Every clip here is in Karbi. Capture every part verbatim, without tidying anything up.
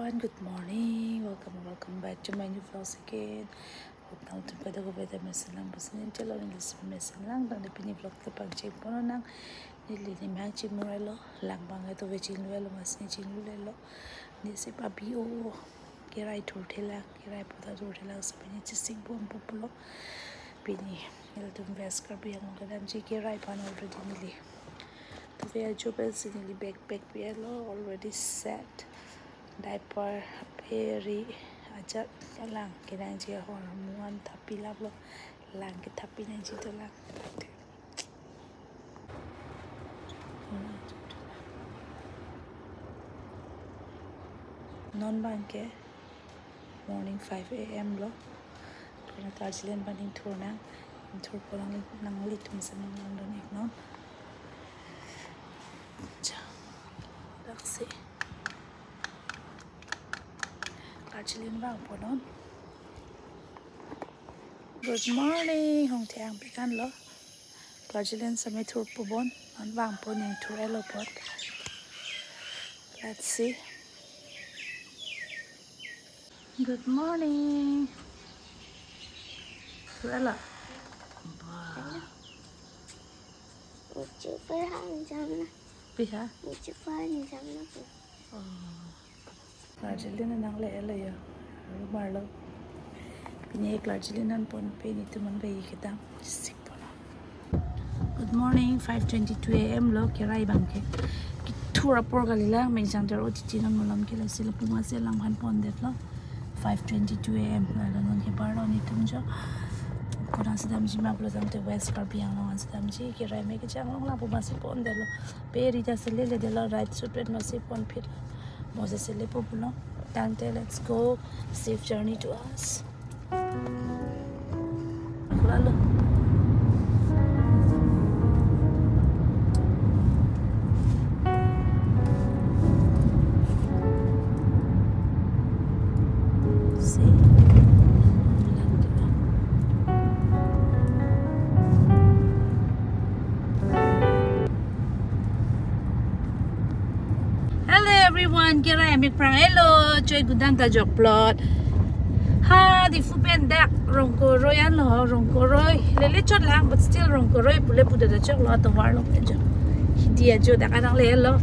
And good morning, welcome, welcome back to my new vlogs again. Hope nangtum kadokave ta mesen lang, bosin chalo neli si mesen lang, dan pini vlog ta pangcheng pon nang. Neli ni mang chimurelo, lang bang itu ve chinglelo, mas ni chinglelo. Neli si pabi o, kerai thurthelang, kerai pota thurthelang, sabi ni chisik bom pupulo. Pini, ilitum West Karbi Anglong kedamji kerai pan already neli. Tuve ajo pensi neli backpack pi alo already set. Diaper, aperi, ajat, alang kenangji ahormu an thapilaplo. Lang ke thapi nangji dolang. Non bang ke morning five A M lo. Kona Darjeeling bang ingthur nang, ingthur pulang nanglitum si nang langdun iknon. Cha, daksi. Darjeeling bang punon. Good morning, hong thiang pikan lo. Darjeeling sami thur pubon, an bang puning thur elo pot. Let's see. Good morning. Thur elo. Ba. Niche parhan jamna. Piha? Niche parhan jamna. Oh. Darjeeling nangle elo yo. Rumar lo. Pini Darjeeling an pon pe nitum an bai kedam. Sik pon. Good morning, five twenty-two A M lo, kerai bang ke. Kithur apor kali lang, mengjang der O T T non malam ke lasi lapu masi lang han pondetlo. Five twenty-two A M, lalo non hebar lo nitum jo. Kona si damji ma pulo tangte West Karbi Anglong an si damji, kerai me kejang long lapu masi pondetlo. Pe rita si lele detlo, right side pen masi pon phit. Moses si lepo pulo. Tangte, let's go. Safe journey to us. Lalo. See? Hello everyone, kerai amik prang elo, choi gudang ta jok plot. Ha, Diphu pen dak Rongkoroi anlo, Rongkoroi. Lele chot lang, but still Rongkoroi pule puda ta choklo, atovar lo ke jo. Hidi ajo dak anang lelo.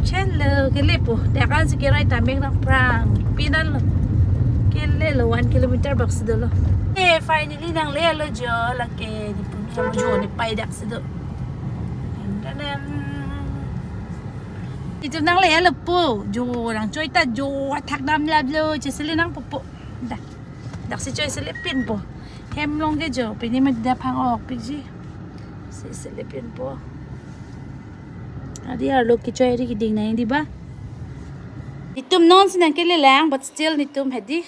Chelo, kelepo, dak an si kerai ta mek nang prang. Pinanlo. Kelelo, one kilometer bak si dolo. Eh, finally nang lelo jo, lake Diphu ni jo ne pai dak si do. Nitum nang lelo po, jo nang choi ta jo athak damlaplo, chesele nang popo. Da. Daksi choi sele pinpo. Hem long ke jo, pini ma da phang ok piji. Si sele pinpo. Adi arlo kechoi ri keding nang di ba. Nitum non si nang kele lang, but still nitum hedi.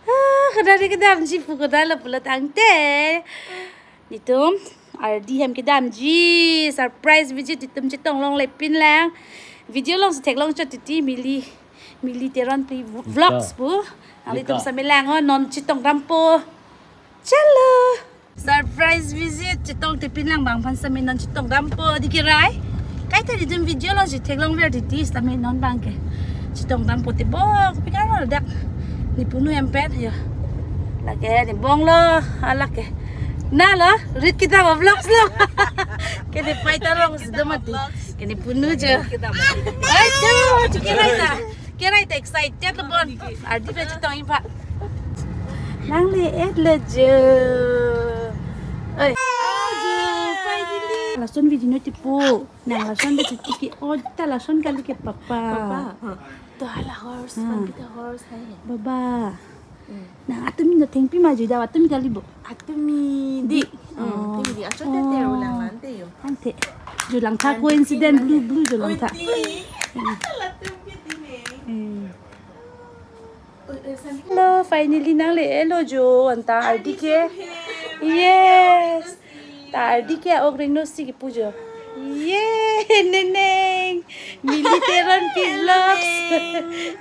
Ah, kada ri kedamji pu kada lo pulo tangte. Nitum, ardi hem kedamji, surprise visit nitum chetong longle pin lang. Video long si theklong chot titi Mili, Mili Teronpi vlogs pu. Nanglitum sami lang o, non chetong dampo. Chalo. Surprise visit chetong te pin lang bang aphan sami non chetong dampo di kerai. Kaita nitum video long si theklong ver titi sami non bang ke. Chetong dampo te bong, pi kan lo dak. Ni punu em pen yo. Lake ni bong lo, alake. Na lo, rit kita ba vlogs lo. Kene pai ta rong si do mati. Kene punu jo. Aduh, kerai ta. Kerai ta excited lo bon. Ardi pe chetong ipa. Nang le et le jo. Oi. Lason video no tipo. Nang lason de tiki o ta lason kali ke papa. Papa. To hala horse, hmm. Pampita horse hai. Baba. Hmm. Nang atumi no thengpi ma juda atumi kali bo. Atumi di. Hmm, oh. Atumi di. Acho te te ulang lante yo. Ante. Julang tha coincident blue blue julang tha. Oi, di. Hmm. Latum ke di ne. Hmm. Hello, finally nang le elo jo anta ardi ke. Yes. Ta ardi ke ok ring no si kipu jo. Ye, Neneng. Mili Teronpi vlogs.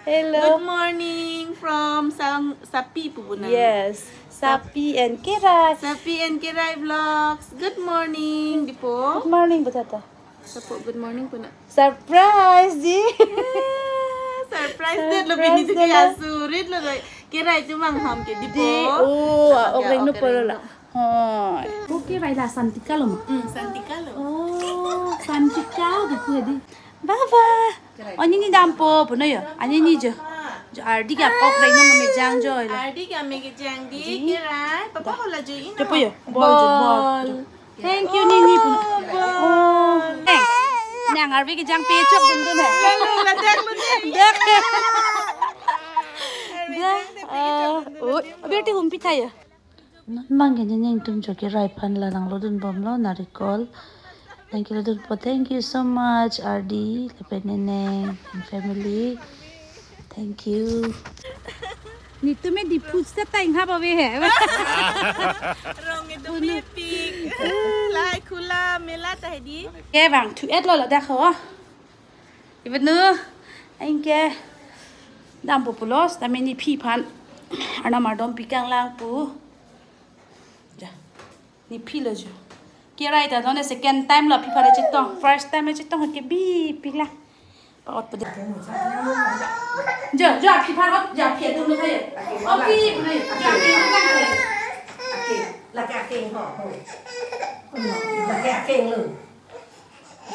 Hello. Good morning from Sang Sapi pu bu nang. Yes. Sapi and Kerai. Sapi and Kerai vlogs. Good morning, Dipo. Good morning, Butata. Sapo, good morning pu na. Surprise, di. Yes, Surprise det lo, pini tuke asu rit lo doi. Kerai tu mang ham ke di po. Di, oh, ok reng no polo la. Hoi. Oke, baiklah, Santika lo ma. Hmm, Santika lo. Oh, Santika lo di pu di. Baba. Anini dampo puno yo. Anini jo. Jo Ardi ke ok reng no mejang jo ila. Ardi ke mejang di. Di. Kerai. Papa hola jo ina. Jo po yo. Bol jo, bol. Bol. Thank you, Nini. Oh, bol. Oh. Thanks. Nang arve kejang pechok dun dun he. Ladak lo ni. Dak. Dak. Oh, berarti humpi thaya. Non bang ke neng tum jo kerai aphan la nanglo dun bomlo narikol. Thank you, dun po. Thank you so much, Ardi, lapen Neneng and family. Thank you. Netum ke Diphu seta inghap ave he. Rong itu mepik. Lai khula mela ta hedi. Ke bang thu et lo ladak ho. Even nu, anke dampo pulo, tame nephi aphan arnam ardom pikang lang pu. Ja. Nephi lo jo. Kerai ta nonke second time lo aphi aphan chetong. First time chetong ke bipik la. Pa-ot pada. Jo, jo aphi aphan ot, jo aphi atum lo kaya. Ot aphi, jo aphi atum lo kaya. Ake, lake ake ho, ho. Lake ake lo.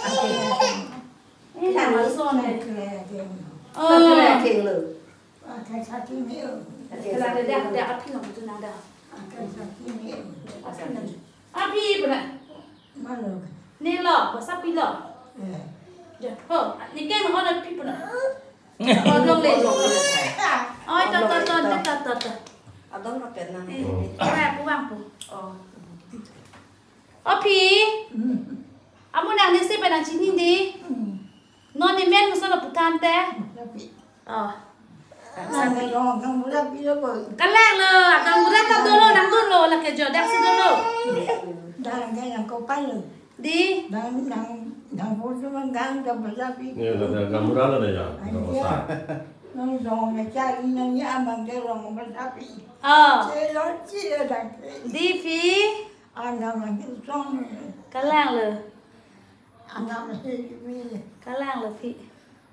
Ake. Eh, nama son eh. Oh. Lake ake lo. Akai saki me o. Akai saki me o. Akai saki me o. Aphi puna. Malo. Nelo, basapi lo. Eh. Ja, ho, neke mo na aphi puna. Odong le. Oi, to, to, to, to, to, to. Adong rapet nang. Eh, ora pu bang pu. Oh. Aphi. Hmm. Amu nang nesi penang chini di. Hmm. Non ni men musa lo pu tangte. Tapi. Oh. Nang dong kang mula pilo boy. Kalang lo, kang mula ta dolo, nang dolo, lake jo, dak si dolo. Dang ke nang kopai lo. Di. Dang, dang, dang bosu mang gang ta basapi. Ya, ada gamburan ada ya. Aja. Nang dong ke cari nang ya mang ke dong basapi. Oh. Celo, celo dang ke. Di phi. Anda mang ke song. Kalang lo. Anak masih mili. Kalang lo phi.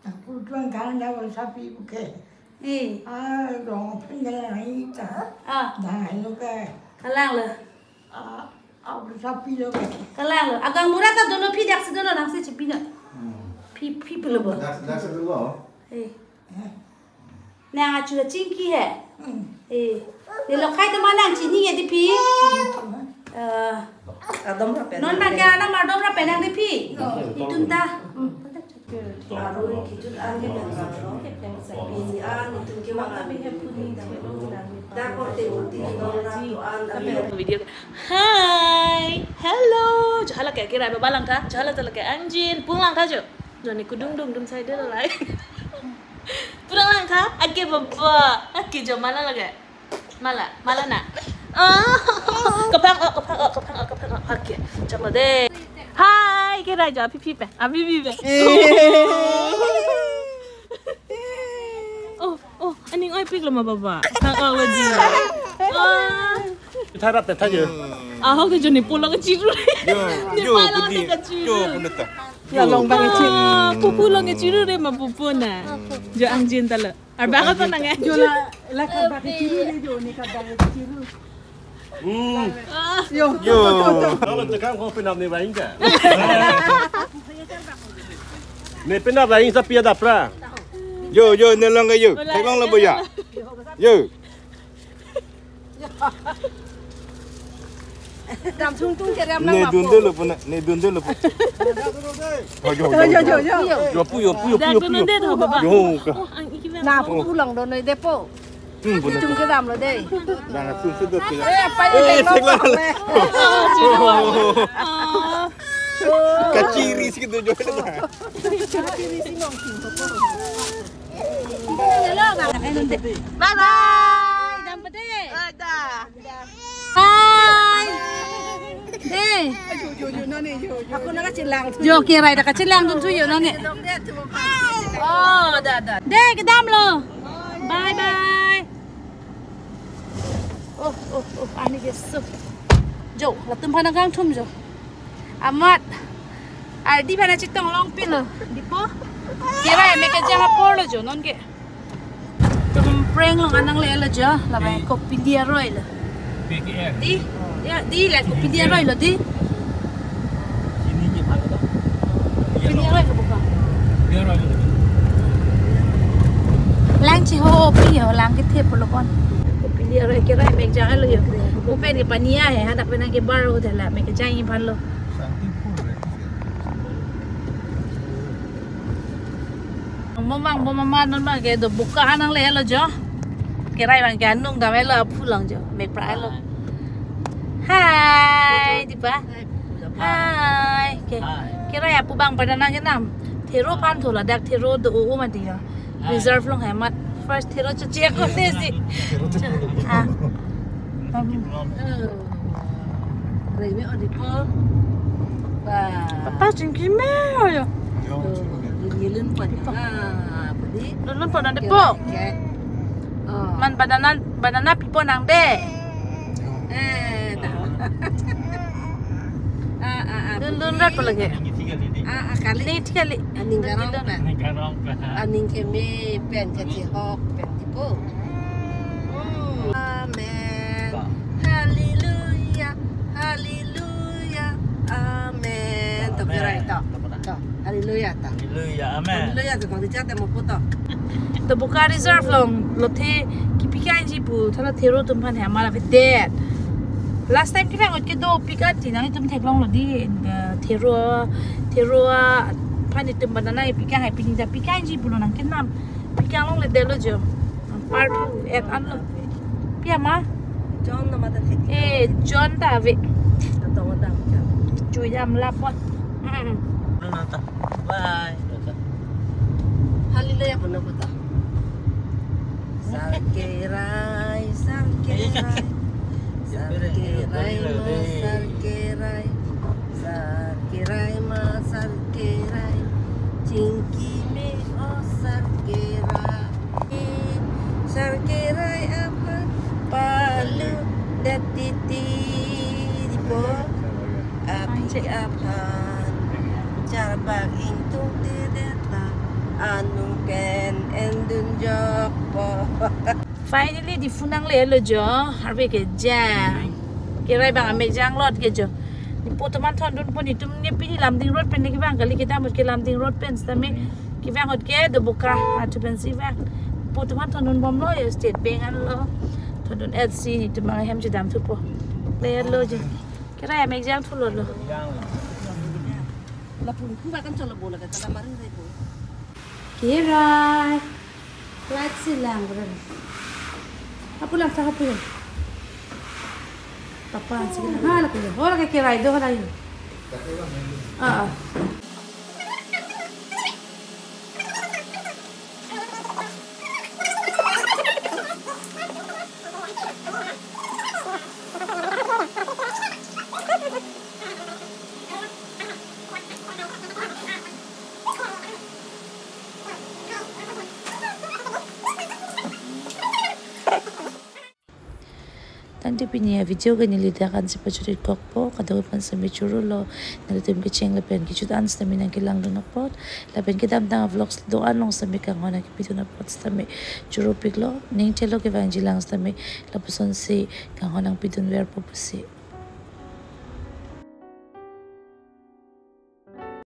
Aku tuan kan dah sapi buke. Eh. Ah, dong penggal ita. Ah. Dah lo ke. Kalang lo. Ah, aku sapi lo ke. Kalang lo. Agang mura ta dolo phi dak si dolo nang si chipina. Hmm. Phi, phi pelo bo. Dak, dak si dolo. Eh. Eh. Nang achu chingki he. Hmm. Eh. Nelo khai teman nang chini ya di phi. Hmm. Eh. Adom rapen. Non bang ke arnam adom rapen nang di phi. Oh. Itum ta. Hmm. Arui kijut ani bang lo. Ini an itum ke wang abi. Da korte uti non ratu an abi. Video. Hi. Hello. Jo hala ke kerai baba lang tha. Jo hala ta lake angjin. Pung lang tha jo. Joni kudung dung dum sai de lai. Pulang lang tha, ake baba, ake jo mala lage. Mala, mala na. Ah, kapang, oh, kapang, oh, kapang, oh, kapang, oh. Ake, chama de. Hi, kerai jo, aphi phi pe, aphi phi pe. Oh, oh, aning oi pik lo ma baba. Kapang, oh, waji. Ah. Tharap te thayo. Ahok te joni pulang ke chiru. Yo, yo, pudi. Yo, pudi ta. La long bang chiru. Ah, pupu long chiru re ma pupu na. Jo angjin ta lo. Ar bang apa nang eh? Jo la, la ka bang chiru re jo ni ka bang chiru. Hmm. Yo, yo. Kalau cekang kau pinap ni baing ka. Ni pinap baing sapi ada pra. Yo, yo, ni long ka yo. Thek long lo boya. Yo. Dam sung tung kerem nang. Ne dun de lo puna, ne dun de lo puna. Oh, yo, yo, yo, yo. Yo pu, yo pu, yo pu, yo pu. Yo ka. Na pu pu long do noi de po. Hmm, puna. Tung ke dam lo de. Dang sung se do ke. Eh, apa ye? Eh, lo. Kachiri si do jo. Kachiri si nong sing ko. Bye bye. Dam pede. Ada. Hi. Dei. Aku nang kachelang. Jo kerai ta kachelang dun tu yo nang ne. Oh, da da. Dei kedam lo. Bye bye. Oh, oh, oh, ani ke so. Jo, latum aphan nang kangthum jo. Amat. Ardi aphan chetong long pilo. Di po. Kerai me kejang apor lo jo non ke. Prank along an nanglelo jo, labang kopili aroi lo. P K R. Di, ya, di la kopili aroi lo di. Sini je bhalo ta. Kopili aroi lo buka. Kopili aroi lo. Lang chihopi ho, lang kethe pulo kon. Kopili aroi kerai mek jang lo jo. Pu pen ke pani ahe, hadak pen ke bar hotel la mek jang-i aphan lo. Santipur re. Momang bo mama non ma ke do buka an nanglelo jo. Kerai abang ke anung damlo aphu along jo. Mek pra lo. Hai, di pa. Hai. Ke. Hai. Kerai apu abang banana kenam. Thero aphan thu ladak thero do-o mati jo. Hai. Reserve along hai mat. First thero chechek ko ne si. Thero chechek. Ah. Babu. Eh, rei me odi po. Ba. Papa chingki me oyo. Yo, oh, chingki. Di nilun pa di. Ah, apa di? Nilun pa nang di po. Oke. Oh. Man banana, banana pipo nang de. Yo. Eh, dah. Ah, ah, ah, dun, dun, apa di? Rat pa lagi. Ini tiga lidi. Ah, ah, kali. Ini tiga li. Aning karong pa. Aning karong pa. Aning keme pen kachihok pen. Ipo. Hmm. Amen. Ba. Haleluya. Haleluya. Amen. To, amen. Kerai to. To, mana? To. Haleluya to. Haleluya. Amen. Haleluya to, bang dicat mo puto. To buka reserve along, lothe kepi kanji pu, thala thero atum aphan he amar avedet. Last time kevang ahut ke do pika ti nangtum theklonglo di, eh, thero, thero aphan itum banana kepi kang hai pini ta pi kanji pulo nang kenam. Pi kang longledetlo jo. Part two, et anlo. Pi ama? John na mata thek. Eh, John ta ave. Atong ta. Chui jam lapot. Mm. No, no, ta. Bye. Haleluya, bono kota. Sarkerai, sarkerai. Sarkerai ma, sarkerai. Sarkerai ma, sarkerai. Chingki me o sarkerai. Sarkerai aphan palu det titi di po. Api aphan charbak ingtung tidet la anung pen endun jok po. Finally, Diphu nanglelo jo, arve ke jang. Kerai abang amek jang lot ke jo. Diphu atum aphan thondun pon itum ne pini Lumding Road pen ne kevang kali, kedam ahut ke Lumding Road pen sitame kevang ahut ke Doboka atum pensi vang. Diphu atum aphan thondun bomlo jo, State Bank anlo. Thondun et si netum abang hem chedam thupo. Lelo jo. Kerai amek jang thulo lo. Lapu ku ba kan cholo bola ka chala maring rai po. Kerai. Light si lang bro. Hapu lang sa hapu lang. Papa si lang. Ha, lagi. Oh, lagi kerai do lagi. Ah, ah. Tangte pini avideo ke neli dak ansi pachuritkokpo, kadokave aphan sitame churolo, nelitum kecheng lapen kejut an sitame nangkelangdun apot, lapen kedamtang vlogs do-an along sitame kanghon nangkepidun apot sitame churupiklo, ning thelo kevangji lang sitame lapusonsi kanghon nangpidunverpo pusi.